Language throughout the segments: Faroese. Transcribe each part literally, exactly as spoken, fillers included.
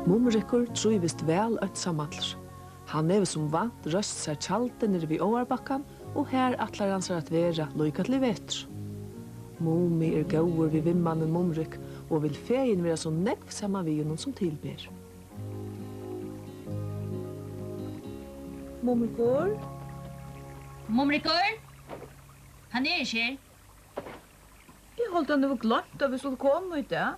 Mumrikur trívist væl einsamallur. Hann hevur sum vant reist sær tjaldið niðri við áarbakkan, og har ætlar hann sær at vera líka til vetur. Mumi er góður við vinmannin Mumrik og vil fegin vera so nógv saman við honum, sum til ber. Mumrikur? Mumrikur? Hann er ikki her. Eg haldi, hann hevur gloymt, at vit skuldu koma í dag.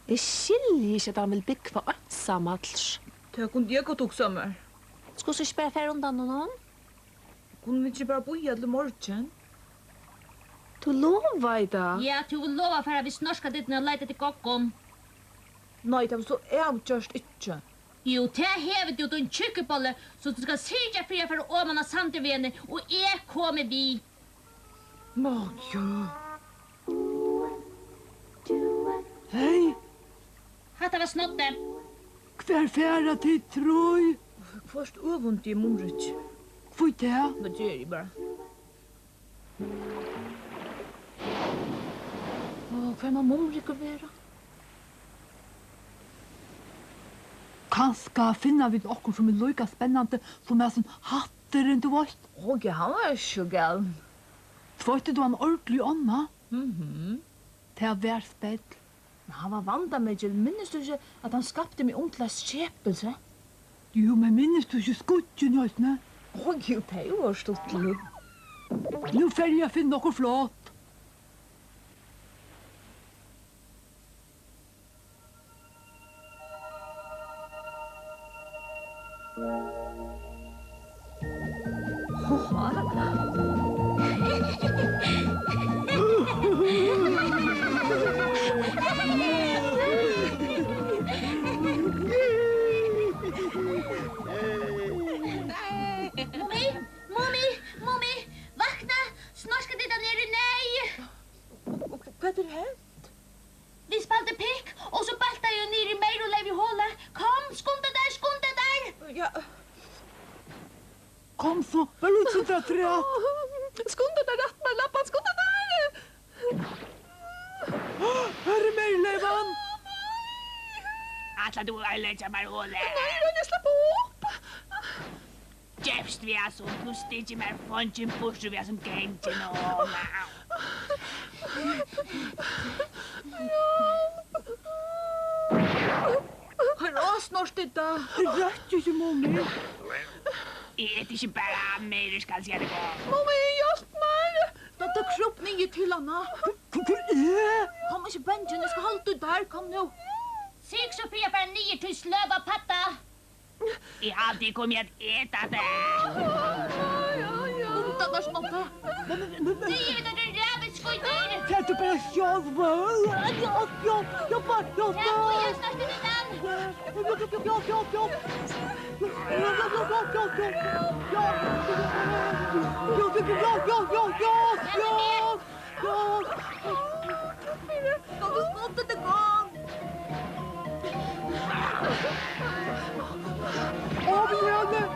Eg skilji ikki, at hann vil búgva einsamallur. Tað kundi eg gott hugsað mær. Skulu vit ikki bara fara undan honum? Kunnu vit ikki bara bíða til í morgin? Tú lovaði tað. Ja, tú hevur lovað at fara við Snorkadýrnum at leita eftir goggum. Nei, tað vil so avgjørt ikki. Jú, tað hevur tú, tín tjúkkubolli, sum tú skalt syrgja fyri at fara oman á Sandarvegin, og eg komi við. Ná, ja. Hey! Hatta var Snoddi. Hvar fara tit trý? Hvørt øvundi Mumrik. Hví tað? Tað geri eg bara. Áh, hvar man Mumrikur vera? Kanska finna vit okkurt, sum er líka spennandi sum hasin hatturin, tú veitst. Áh, ja, hann var ikki so galin. Tveitti tú hann ordiliga í ánna? Mhm. Tað var spell. Men hann var vandamikil. Minnist tú ikki, at hann skapti meg um til eitt skepilsi? Jú, men minnist tú ikki skuggin eisini? Ó, jú, tey vóru stuttlig. Nú fari eg at finna okkurt flott. Mumi, Mumi, Mumi, vakna! Snorkadýrið er í neyð! Hvat er hent? Vit spældu pikk, og so bóltaði hon niður í meyr og leyg við holið. Kom, skunda tær, skunda tær! Ja. Kom so, ver lítið sindur afturat. Skunda tær, rætt mær labban, skunda tær! Har er meyrleyvan! Ætlar tú at oyðileggja mær holið? Nei, royn at sleppa upp. Gevst við hasum, tú stikir mær fongin burtur við hasum ganginum. Hjálp! Koyr á, Snorkadýrið. Eg røkki ikki, Mumi. Eg eti ikki bara meyrur, skal eg siga tær gott. Mumi, hjálp mær. Snoddi, krúp niður til hana. Hvar, hvar er eg? Kom, ikki bangin, eg skal halda í tær. Kom nú. Sig Sofia bara niður, tú sløva padda. Eg haldi, eg komi at eta teg. Skunda tær, Snoddi. Tey eru tað, tey ræðuligu skítur. Tað er bara sjálv. Hjálp, hjálp, hjálp, hjálp. Tað er bara sjálv. Hjálp, hjálp, hjálp. Hjálp, hjálp, hjálp, hjálp. Hjálp, hjálp, hjálp, hjálp. Hjálp. Kom, tú skunda tær, kom! Á, vit eru her!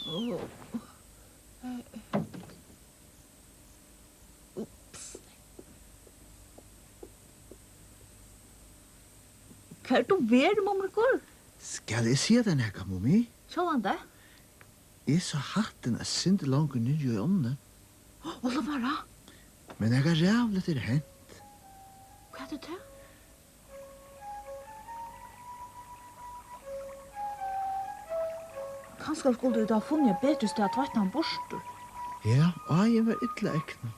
Au! Ups. Hvar tú verður, Mumrikur? Skal eg siga tær nakað, Mumi? Sjálvandi. Eg sá hattin eitt sindur longur niðri í ánni. Ó, lat fara. Men nakað ræðuligt er hent. Hvat er tað? Kanska skuldu vit hava funnið eitt betri stað at tveitta hann burtur. Ja, áin var illa egnað.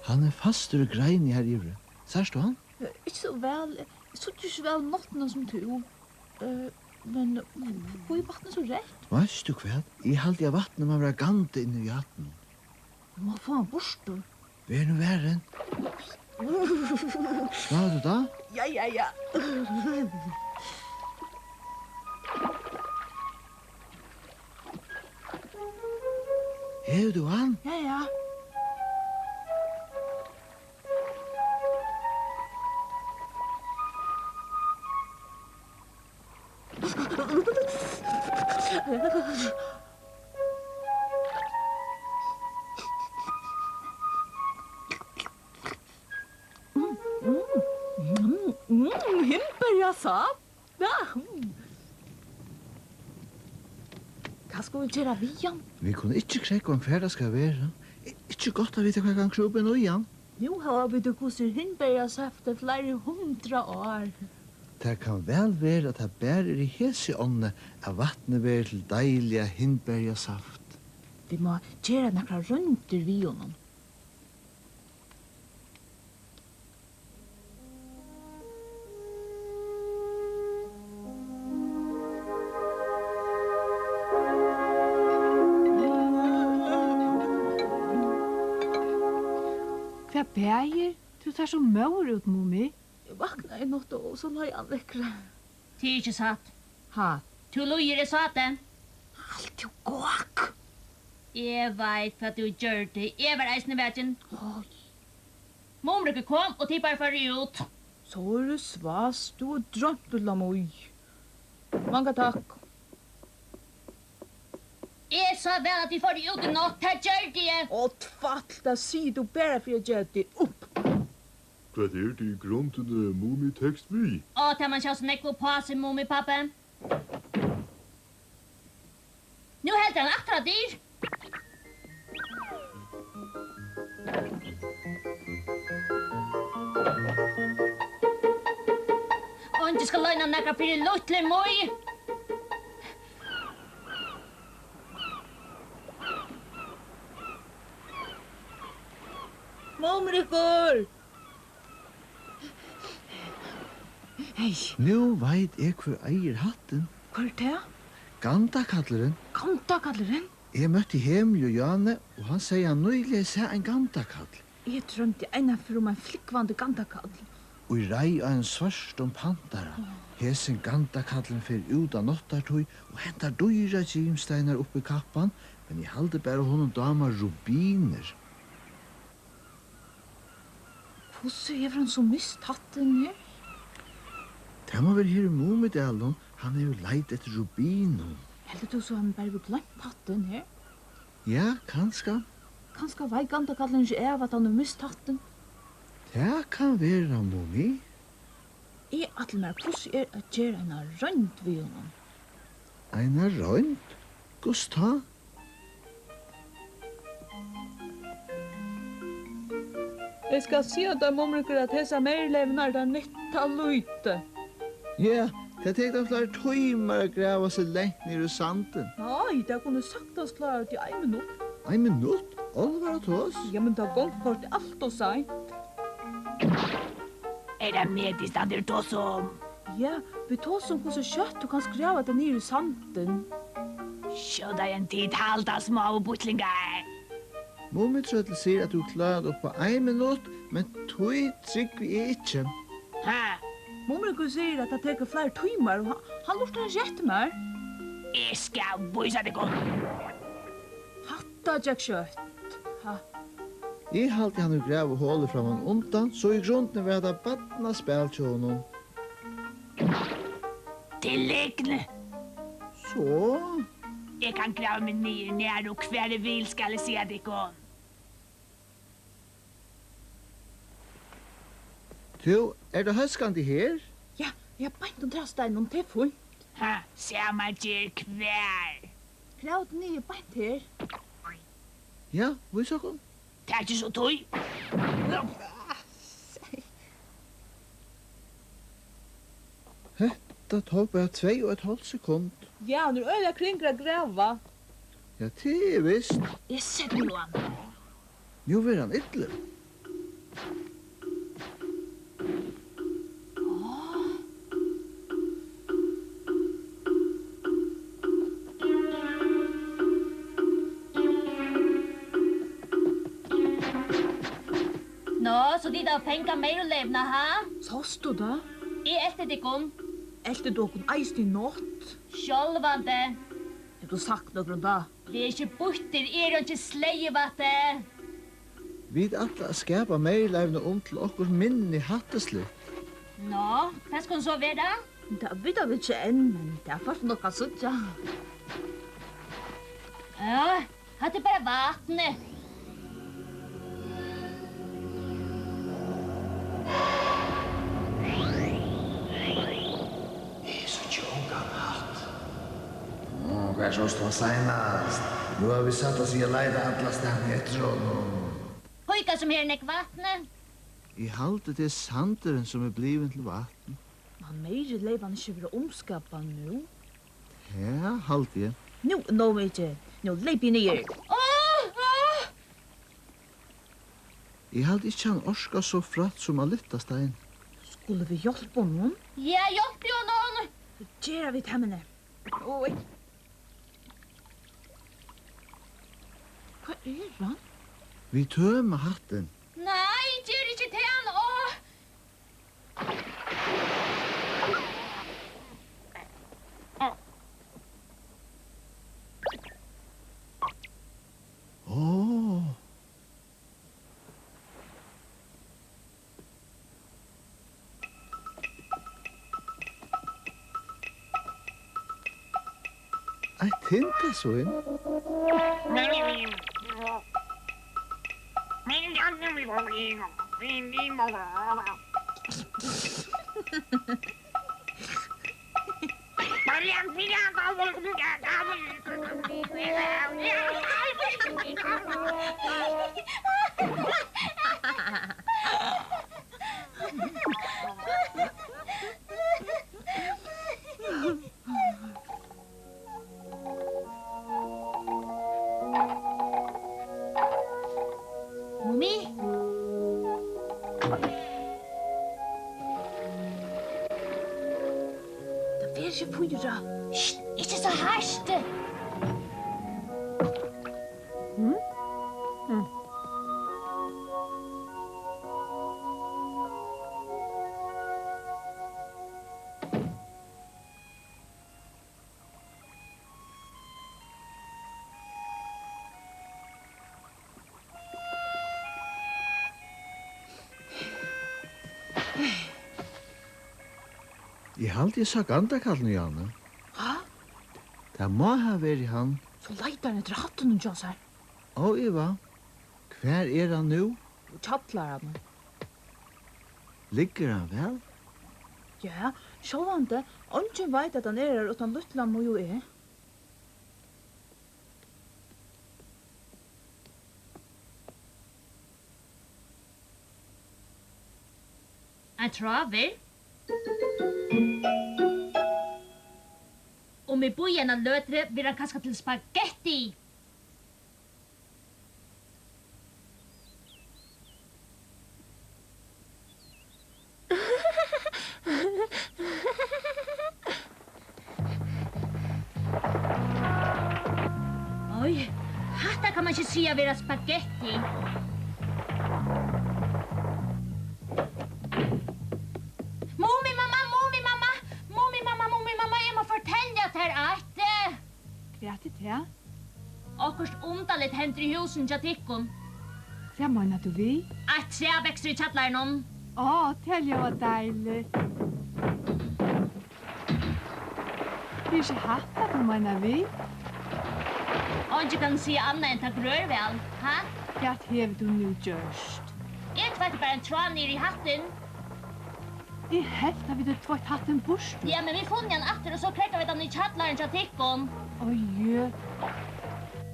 Hann er fastur í greini har yviri. Sært tú hann? Eh, ikki so væl. Eg síggi ikki so væl um náttina sum tú. Eh, men hví er vatnið so reytt? Veitst tú hvat? Eg haldi, at vatnið má vera gandað inni í hattinum. Vit mugu fáa hann burtur. Ver nú varin. Ups. Smakkar tú tað? Ja, ja, ja. Hevur tú hann? Ja, ja. Mm, mm, mm, mm, hindberjasaft. Ja, mm. Hvat skulu vit gera við hann? Vit kunnu ikki krógva, um far tað skal vera. I-, ikki gott at vita, hvat kann krúpa inn í hann. Nú hava vit í hvussu er hindberjasaft í fleiri hundrað ár. Tað kann væl vera, at tað bara er í hesi ánni, at vatnið verður til deiliga hindberjasaft. Vit má gera nakrar royndir við honum. Hvat bagir? Tú sært so móður út, Mumi. Eg vaknaði í nátt, og so lá eg andvekri. Tað er ikki satt. Ha? Tú lýgur, eg sá tað. Halt tú gák. Eg veit, hvat tú gjørdi. Eg var eisini vakin. Oj. Mumrikur kom, og tit báðir fóru út. Sovorðið svass, tú hevur droymt, lítla Mý. Manga takk. Eg sá væl, at tit fóru út í nátt. Tað gjørdi eg. Ó, tvætl, tað sigur tú bara fyri at gera teg upp. Hvat er tað í grundini Mumi tekst við? Á, tað man sjá so nógv upp á seg, Mumipápi. Nú heldur hann aftur á dyr. Eingin skal loyna nakað fyri lítlu Mý. Mumrikur! Hey. Nú veit eg, hvør eigur hattin. Hvør er tað? Gandakallurin. Gandakallurin? Eg møtti Hemuli og Jáni, og hann segði, hann nýliga sá ein gandakall. Eg droymdi einaferð um ein flúgvandi gandakall. Ið reið á einum svørtum pantara. Hesin gandakallurin fer út á náttartíð og hentar dýrar gimsteinar upp í kappan, men eg haldi bara, honum dámar rubinir. Hvussu hevur hann so mist hattin her? Tað má vera her í Mumidalinum, hann hevur leitað eftir rubinum. Heldur tú so, hann bara hevur gloymt hattin her? Ja, kanska. Kanska veit gandakallurin ikki av, at hann hevur mist hattin. Tað kann vera, Mumi. Eg ætli mær, hvussu er, at gera eina roynd við honum. Eina roynd? Hvussu tá? Eg skal siga tær, Mumrikur, at hesar meyrleyvurnar, tær nytta lítið. Ja, tað tekur teimum fleiri tímar at grava seg langt niður í sandin. Nei, tær kunnu saktans klára tað í ein minutt. Ein minutt? Álvara tos? Ja, men tá gongur kortini alt ov seint. Er tað meg, tit standa og tosa um? Ja, vit tosa um, hvussu skjótt tú kanst grava teg niður í sandin. Skjótari enn tit halda, smáu býttlingar. Mumitrøllið sigur, at tú klárar tað upp á ein minutt, men tí trúgvi eg ikki. Ha? Mumrikur sigur, at tað tekur fleiri tímar, og hann, hann lurtar ikki eftir mær. Eg skal vísa tykkum. Hatta gekk skjótt. Ha. Eg haldi, hann hevur gravið holið framman undan, so í grundini var hetta barnaspæl hjá honum. Til lygn! So? Eg kann grava meg niður nær og hvar eg vil, skal eg siga tykkum. Tú, er tað hóskandi her? Ja, ja, beint undir hasum steininum, tað er fínt. Ha, sama ger hvar. Grav teg niður beint her. Ja, vís okkum. Takið so tíð. Hetta tók bara tvey og eitt hálvt sekund. Ja, hann er øgiliga kringur at grava. Ja, tað er vist. Eg seti nú hann. Nú verður hann illur. Nå, So tit hava fangað meyruleyvuna, ha? Sást tú tað? Eg elti tykkum. Elti tú okkum eisini í nátt? Sjálvandi. Hevur tú sagt nøkrum tað? Ver ikki býttur, eg eri einki slegið, Vatti. Vit ætla at skapa meyruleyvuna um til okkurt minni hættisligt. Nå, hvat skal hon so vera? Tað vita vit ikki enn, men tað fært tú nokk at síggja. Ja, hatta er bara vatnið. Eg síggi ongan hatt. Nú, hvar sást tú hann seinast? Nú hava vit satt okkum at leita allastaðni eftir honum. Píka sum her er nógv vatn. Eg haldi, tað er sandurin, sum er blivin til vatn. Man meyruleyvan ikki vera umskapað nú? Tað haldi eg. Nú er nóg mikið. Nú leypi eg niður. Áh, áh! Eg haldi ikki, hann orkar so frægt sum at lyfta stein. Skulu vit hjálpa honum? Ja, hjálpið honum! Gera vit, Hemmi. Oj. Hvar er hann? Vit tøma hattin. Nei, ger ikki tað, áh! Áh. Eitt tindasvín. Mumi? Tað fer ikki at fýra. Hist, ikki so hart. Hm? Hm. Eg haldi, eg sá gandakallin í áðni. Ha? Tað má hava verið hann. So leitar hann eftir hattinum hjá sær. Óivað. Hvar er hann nú? Í kjallaranum. Liggur hann væl? Ja, sjálvandi. Eingin veit, at hann er har, uttan lítla Mý og eg. Ein tráður. Um eg bíði eina løtu, verður hann kanska til spagetti. Oj, hatta kann man ikki siga vera spagetti. Mumimamma, Mumimamma, Mumimamma, Mumimamma, eg má fortelja tær eitt. Hvat er tað? Okkurt undarligt hendir í húsinum hjá tykkum. Hvat meinar tú við? Eitt træ veksur í kjallaranum. Á, tað ljóðar deiligt. Tað er ikki hatta, tú meinar við? Eingin kann siga annað enn tað grør væl, ha? Hvat hevur tú nú gjørt? Eg tveitti bara ein tráð niður í hattin. Eg helt, at vit høvdu tveitt hattin burtur. Ja, men vit funnu hann aftur, og so krógvaðu vit hann í kjallaran hjá tykkum. Oj, jø.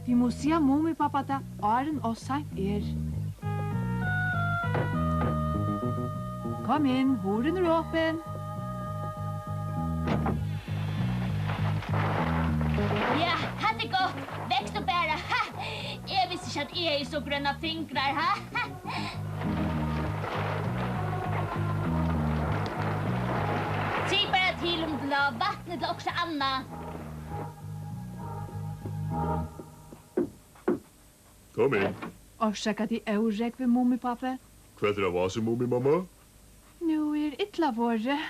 Vit mugu siga Mumipápa tað, áðrenn ov seint er. Kom inn, hurðin er opin. Ja, hatta er gott. Vaks tú bara, ha! Eg visti ikki, at eg hevði so grønar fingrar, ha! Sig bara til, um tú vilt hava vatn ella okkurt annað. Kom inn. Orsaka teg órógvi, Mumipápi. Hvat er á vási, Mumimamma? Nú er illa vorðið.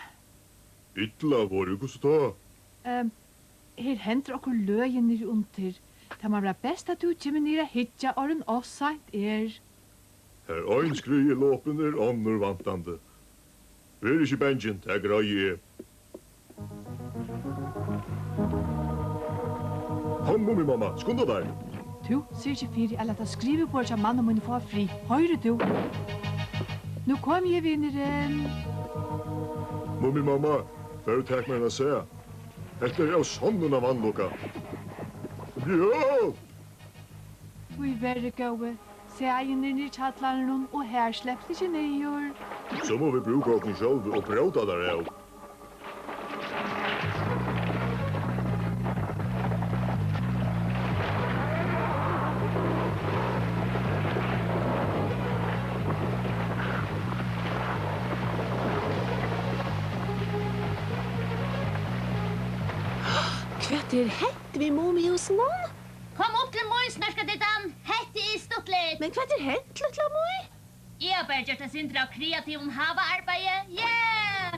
Illa vorðið? Hvussu tá? Ehm, her hendir okkurt løgið niðri undir. Tað má vera best, at tú kemur niður at hyggja, áðrenn ov seint er. Har ein skriða er lopin, er onnur væntandi. Ver ikki bangin, tað greiði eg. Kom, Mumimamma, skunda tær. Tú syrgir fyri at lata skriviborðið hjá manni mínum fáa frið, hoyrir tú? Nú komi eg, vinurin. Mumimamma, far og tak mær eina sag. Hetta er av sonnum ein vanlukka. Ja! Tíverri, góði, sagin er niðri í kjallaranum, og har slepst ikki niður. So mugu vit brúka okkum sjálvi og bróta tær av. Hvat er hent við Mumihúsinum? Kom upp til mín, Snorkadiddan. Hetta er stuttligt. Men hvat er hent, lítla Mý? Eg havi bara gjørt eitt sindur av kreativum havaarbeiði. Yeah!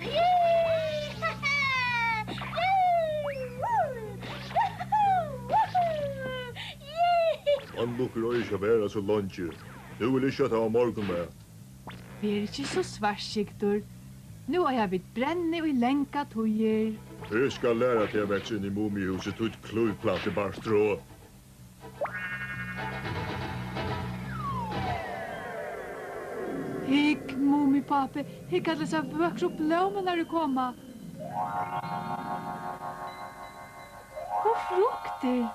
Vanlukkur eiga ikki at vara so leingi. Nú vil eg skjótt hava morgunmat. Ver ikki so svartskygdur. Nú eiga vit brenni í langa tíðir. Eg skal læra teg at vaksa inn í Mumihúsið, títt klívplantubarstrá. Hygg, Mumipápi, hygg, allar hesar vøkru blómurnar eru koma. Og fruktir.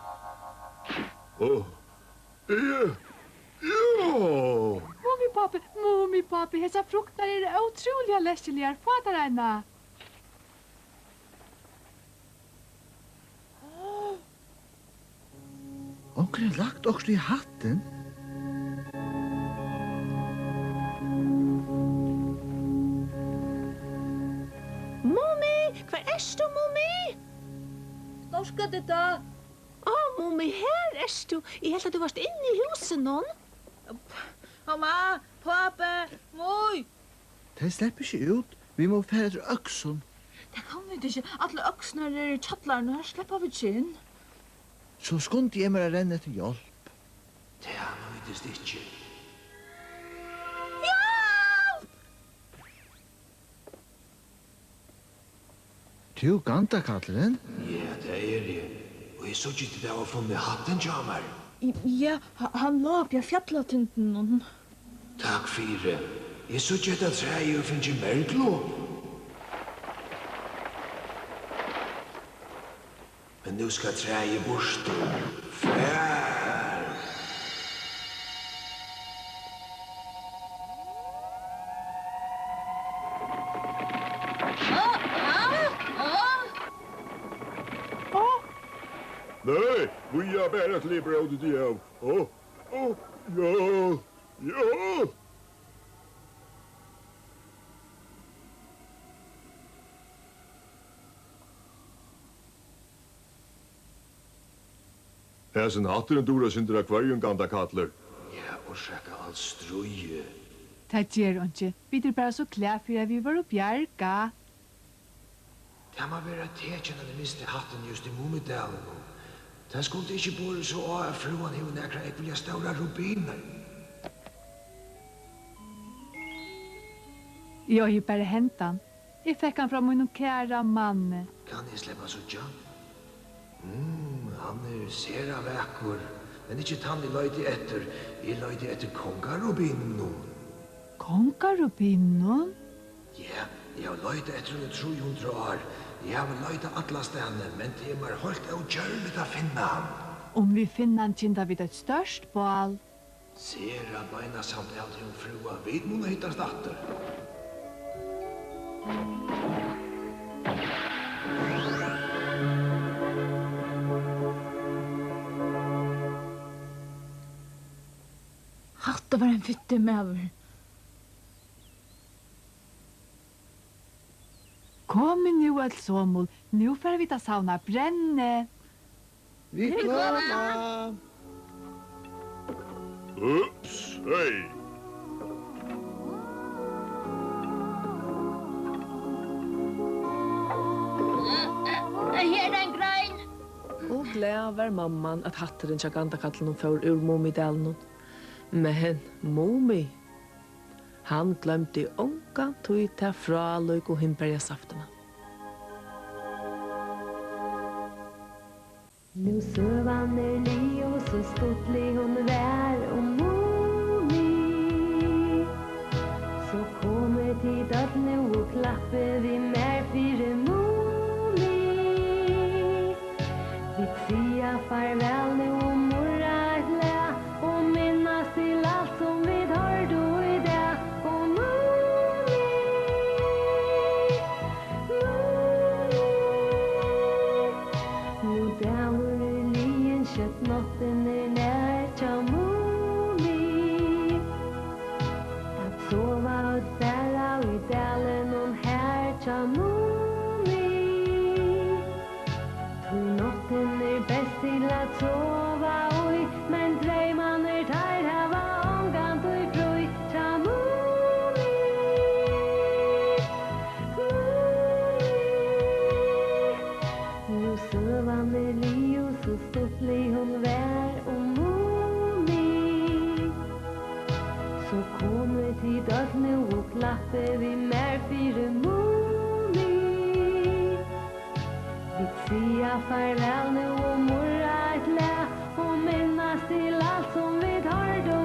Áh, eg, ja! Mumipápi, Mumipápi, hesar fruktirnar eru ótrúliga leskiligar. Fá tær eina. Onkur hevur lagt okkurt í hattin. Mumi, hvar ert tú, Mumi? Snorkadidda. Á, Mumi, her ert tú. Eg helt, at tú vart inni í húsinum. Mamma, pápi, Mý. Tey sleppa ikki út. Vit mugu fara eftir øksum. Tað kunnu vit ikki. Allar øksurnar eru í kjallaranum, har sleppa vit ikki inn. So skundi eg mær at renna eftir hjálp. Tað nýtist ikki. Hjálp! Tú, gandakallurin? Ja, tað eri eg. Og eg síggi, tit hava funnið hattin hjá mær. Ja, ha-, hann lá uppi á fjallatindunum. Takk fyri. Eg síggi, hetta træið hevur fingið merglu. Men nú skal træið burtur. Far! Nei, bíða bara til eg bróti teg av. Á, á, ja, ja. Hasin hatturin dugir eitt sindur av hvørjum, gandakallur. Ja, orsaka alt stríðið. Tað ger einki. Vit eru bara so glað fyri, at vit vóru bjargað. Tað má vera tekin, at eg misti hattin júst í Mumidalinum. Tað skuldi ikki borið so á, at frúan hevur nakrar ógvuliga stórar rubinir. Eg eigi bara hendan. Eg fekk hann frá mínum kæra manni. Kann eg sleppa at síggja? Mm, hann er sera vakur, men ikki tann eg leiti eftir. Eg leiti eftir kongarubinunum. Kongarubinunum? Ja, eg havi leitað eftir honum í trý hundrað ár. Eg havi leitað allastaðni, men tað er mær heilt ógjørligt at finna hann. Um vit finna hann, kynda vit eitt stórt bál. Sera beinasamt av tygum, frúa. Vit munnu hittast aftur. Hatta var ein fittur maður. Komið nú, øll somul, nú fara vit at savna brenni. Vit koma. Ups, hey. Glað var mamman, at hatturin hjá Gandakallinum fór úr Mumidalinum. Men Mumi, hann gloymdi ongantíð ta frálíku hindberjasaftina. Nú søgan er liðug, so stuttlig hon var um Mumi. So komið tit øll nú og klappið við mær fyri Mumi. Vit siga farvæl nú og murra eitt lag og minnast til alt sum vit hoyrdu í dag. Og Mumi, Mumi, nú dagur er liðin, skjótt náttin er nær hjá Mumi. At sova øll bara í dalinum har hjá Mumi. Tí náttin er best til at sova í, men dreymarnir teir hava ongantíð frí hjá Mumi. Mumi. Nú søgan er liðug, so stuttlig hon var um Mumi. So komið tit øll nú og klappið við mær fyri Mumi. Vit siga farvæl nú og murra eitt lag og minnast til alt sum vit hoyrdu